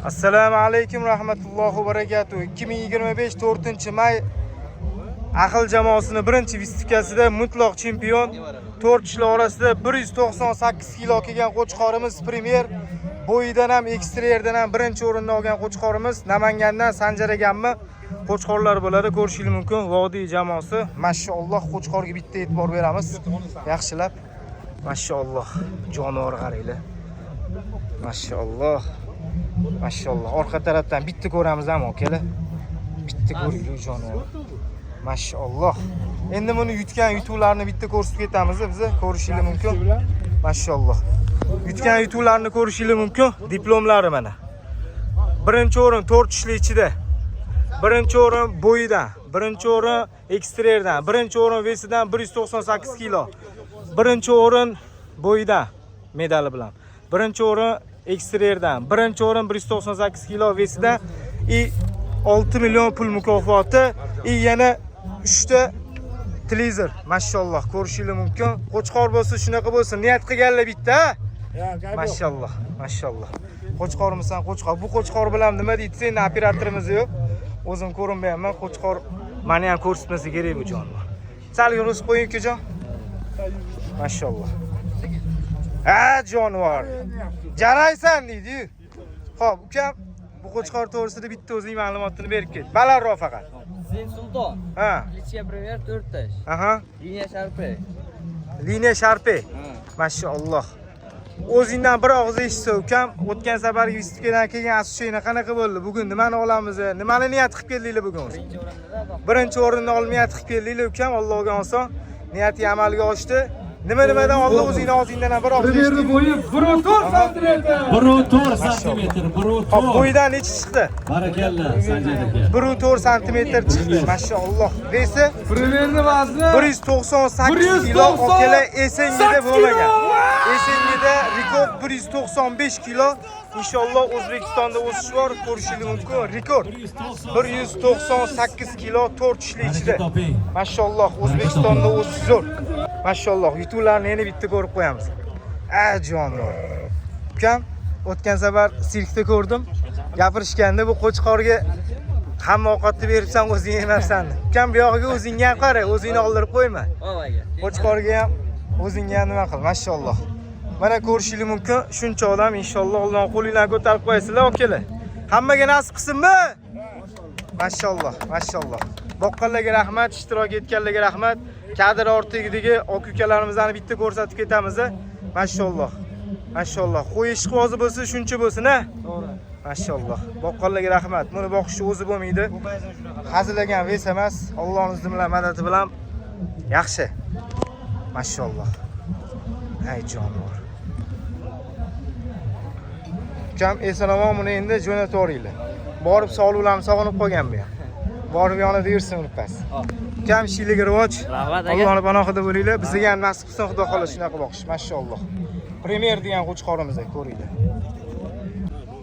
Assalomu alaykum rahmatullohi va barakatuh. 2025 4-may Ahil jamoasini birinchi выставка sida mutlaq chempion, 4 tishlar orasida 198 kilo kelgan qo'chqorimiz Premier, bo'yidan ham, eksterierdan ham birinchi o'rinni olgan qo'chqorimiz Namangandan Sanjar akamni qo'chqorlar bo'ladi, ko'rishingiz mumkin. Vodiy jamoasi, mashalloh, qo'chqorga bitta e'tibor beramiz. Yaxshilab. Mashalloh, jonivor qaranglar. Mashalloh. Mashalloh. Orqa tarafdan bitta ko'ramiz ham, akalar. Bitta ko'ringlar jonivor. Mashalloh. Endi buni yutgan yutuqlarni bitta ko'rsatib ketamiz biz, ko'rishingiz mumkin. Mashalloh. Yutgan yutuqlarni ko'rishingiz mumkin. Diplomlari mana. Birinchi o'rin 4 tishli ichida. Birinchi o'rin bo'yidan, birinchi o'rin eksterierdan, birinchi o'rin вес idan 198 kilo. Birinchi o'rin bo'yidan medali bilan. Birinchi o'rin eksterierdan, birinchi o'rin 198 kilo вес idan и 6 million pul mukofoti и yana 3 ta televizor. Mashalloh, ko'rishingiz mumkin. Qo'chqor bo'lsa, shunaqa bo'lsin. Niyat qilganlar bitta, ha? Mashalloh, mashalloh. Qo'chqormisan, qo'chqor. Bu qo'chqor bilan nima deydi? Endi operatorimiz yo'q. O'zim ko'rinmayapman. Qo'chqor mani ham ko'rsatmasa kerak bu jonivor. Sal yurg'izib qo'ying, ukajon. Mashalloh. Ha, jonivor. Jaraysan deydi-yu. Xo'p, ukam, bu qo'chqor to'g'risida bitta o'zing ma'lumotini berib ket. Balandroq faqat. Sen Sulton. Ha. Кличка Premier 4 tish. Liniya Sharpe. Liniya Sharpe. Ha. Mashalloh. O'zingdan bir og'iz eshitsa, ukam, o'tgan safargi выставка dan kelgan ощущение qanaqa bo'ldi? Bugun nimani olamiz? Nimani niyat qilib keldinglar bugun o'zi? Birinchi o'rinda. Birinchi o'rinni olib niyat qilib keldinglar, ukam, Allohga oson. Niyati amalga oshdi. Nima nimadan oldin o'zingni og'zingdan ham bir og'iz Primerni eshitdik. bo'yi 1,4 santimetr. 1,4 santimetr, bir Hop, to'rt. bo'yidan nechi chiqdi? Barakalla, Sanjar aka. 1,4 santimetr chiqdi. Mashalloh. Вес i Primerni vazni 198 kilo, akalar, СНГ da bo'lmagan. СНГ da rekord 195 kilo. Inshaalloh, O'zbekistonda o'sish bor, ko'rishingiz mumkin. Rekord 198 kilo 4 tishli ichida. Baraka toping. Mashalloh, O'zbekistonda o'sish zo'r. Mashalloh, yutuqlarni yana bitta ko'rib qo'yamiz. A, jonivor. Ukam, o'tgan safar sirkda ko'rdim. Gapirishganda bu qo'chqorga hamma ovqatni beribsan, o'zing yemayapsan. Ukam, bu yog'iga o'zingga ham qara, o'zingni oldirib qo'yma. Hop, aka. Qo'chqorga ham, o'zingga ham nima qil, mashalloh. Mana, ko'rishingiz mumkin, shuncha odam, inshaalloh, Alloh qo'linglarni ko'tarib qo'yasizlar, akalar. Hammaga nasib qilsinmi? Mashalloh, mashalloh. Boqqanlarga rahmat, ishtirok etganlarga rahmat. Kadr ortidagi aka ukalarimizni bitta ko'rsatib ketamiz. Mashalloh. Mashalloh. Qo'y ishqibozi bo'lsa, shuncha bo'lsin, a? To'g'ri. Mashalloh. Boqqanlarga rahmat. Buni boqishni o'zi bo'lmaydi. Hazillagan вес emas. Allohning izni bilan, madadi bilan yaxshi. Mashalloh. Hay, jonivor. Ukam, eson omon buni endi jo'natib. Borib sog'liqlarni sog'inib qolgan bu ham. Borib yonida yursin urpas. Hop. Ukam, ishinglarga rivoj. Rahmat, aka. Allohning panohida bo'linglar. Bizga ham nasib qilsin, Xudo xohlasa, shunaqa boqish. Mashalloh. Premier degan qo'chqorimiz, ko'ringlar.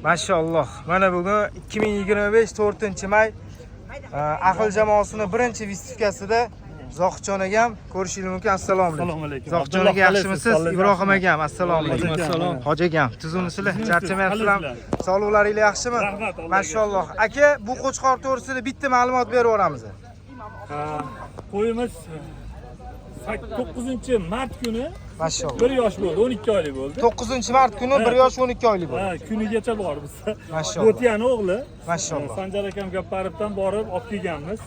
Mashalloh. Mana bugun 2025 4-may Ahil jamoasini birinchi выставка sida Zohidjon akam, ko'rishingiz mumkin. Assalomu alaykum. Assalomu alaykum. Zohidjon aka, Abdulloh, yaxshimisiz? qalaysiz? Ibrohim akam, assalomu alaykum. Alaykum. Hoji akam, tuzukmisizlar? Charchamayapsizlarmi? Qalaysizlar? Sog'liqlaringiz yaxshimi? Rahmat, Allohga. Mashalloh. Aka, bu qo'chqor to'g'risida bitta ma'lumot berib yuboramiz. Ha, qo'yimiz 9-mart kuni Mashalloh. 1 yosh bo'ldi, 12 oylik bo'ldi. 9-mart kuni 1 yosh 12 oylik bo'ldi. Ha, kunigacha bor bizda. Mashalloh. Bo'tiyani o'g'li. Mashalloh. Sanjar akam Gapparovdan borib olib kelganmiz.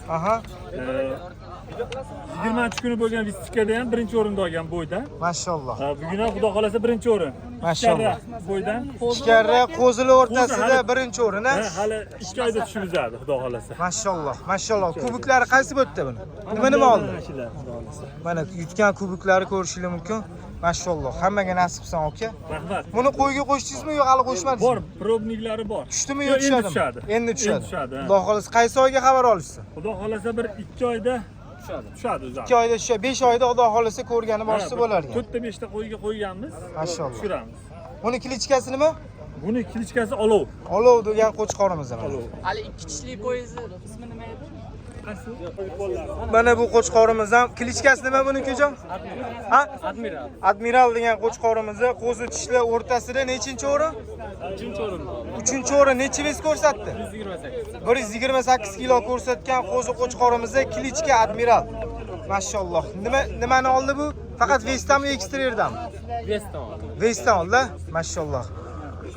20-kuni bo'lgan выставка da ham birinchi o'rinda olgan bo'ydan. Mashalloh. Ha, bugun ham Xudo xolasa birinchi o'rin. Mashalloh. Karra bo'ydan. Ichkarra qo'zili o'rtasida birinchi o'rin, ha? Ha, hali 2 oyda tushib uzadi, Xudo xolasa. Mashalloh, mashalloh. Kuboklari qaysi bu yerda buni? Nima nima oldi? Shular, Xudo xolasa. Mana, yutgan kuboklari ko'rishingiz mumkin. Mashalloh. Hammaga nasib qilsin, aka. Rahmat. Buni qo'yga qo'shdingizmi yo hali qo'shmadingizmi? Bor, пробник lari bor. Tushdimi Yo'q, yo endi tushadimi? Tushadi. Endi tushadi. Endi tushadi, ha. Xudo xohlasa, qaysi oyga xabar olishsin? Xudo xolasa, bir 2 oyda tushadi. Tushadi o'zi. 2 oyda tushadi, 5 oyda Xudo xohlasa ko'rgani borsa bo'lar ekan. 4 ta 5 ta qo'yga qo'yganmiz. Mashalloh. Tushiramiz. Buni кличка si nima? Buni кличка si Olov. Olov degan qo'chqorimiz mana. Olov. Hali ikki tishli poyezdi ismi nima edi? Mana bu qo'chqorimiz ham кличка si nima buni, ukajon? Ha? Admiral. Admiral degan qo'chqorimizni qo'zi tishlar o'rtasida nechinchi o'rin? 3-o'rin. Uchinchi o'rin. Nechi вес ko'rsatdi? 128. 128 kilo ko'rsatgan qo'zi qo'chqorimizni кличка Admiral. Mashalloh. Nima nimani oldi bu? Faqat вес danmi, ekstrerdami? Вес dan oldi. Вес dan oldi. Mashalloh.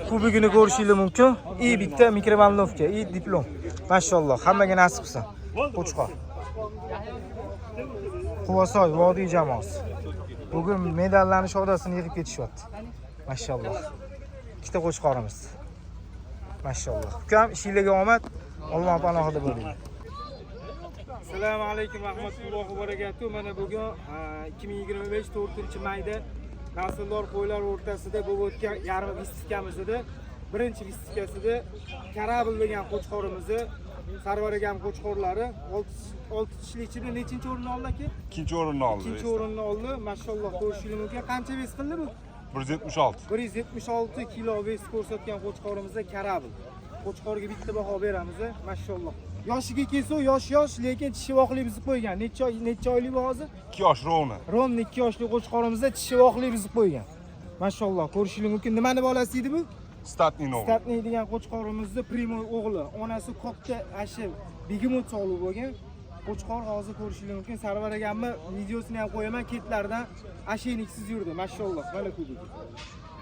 Kubogini ko'rishingiz mumkin. И bitta микроволновка, и diplom. Mashalloh. Hammaga nasib qilsin. Qo'chqor. Quvasoy vodiy jamoasi. Bugun medallarni shodasini yig'ib ketishyapti. Mashalloh. Ikkita qo'chqorimiz. Mashalloh. Ukam, ishinglarga omad. Alloh panohida bo'ling. Assalomu alaykum rahmatullohi va barakatuh. Mana bugun 2025 4-mayda nasldor qo'ylar o'rtasida bo'lib o'tgan yarim выставка mizda birinchi выставка sida Karabl degan qo'chqorimizni Sarvar akam qo'chqorlari 6 tishli ichida nechinchi o'rinni oldi, aka? Ikkinchi o'rinni oldi. Ikkinchi o'rinni oldi. Mashalloh, ko'rishingiz mumkin. Qancha вес qildi bu? 176. 176 kilo вес ko'rsatgan qo'chqorimizda Karabl. Qo'chqorga bitta baho beramiz, mashalloh. Yoshiga kelsa, yosh yosh, lekin tishi voqli buzib qo'ygan. Necha oy, necha oylik bu hozir? 2 yosh ровно. Ровно 2 yoshli qo'chqorimizda tishi voqli buzib qo'ygan. Mashalloh, ko'rishingiz mumkin. Nimani bolasi edi bu? Статный o'g'li. Статный degan qo'chqorimizni прямой o'g'li. Onasi katta ashi begemot sog'liq bo'lgan. Qo'chqor hozir ko'rishingiz mumkin. Sarvar akamni videosini ham qo'yaman, ketlaridan ошейник siz yurdi. Mashalloh, mana kubogi.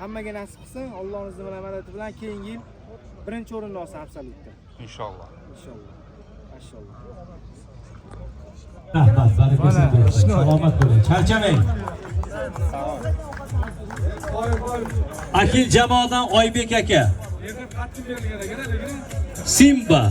Hammaga nasib qilsin. Allohning izni bilan, madadi bilan keyingi yil birinchi o'rinni olsa absolyutda. Inshaalloh. Inshaalloh. Mashalloh. Rahmat, barakasini bersin. Salomat bo'ling, charchamang. Akil jamoadan Oybek aka. Simba.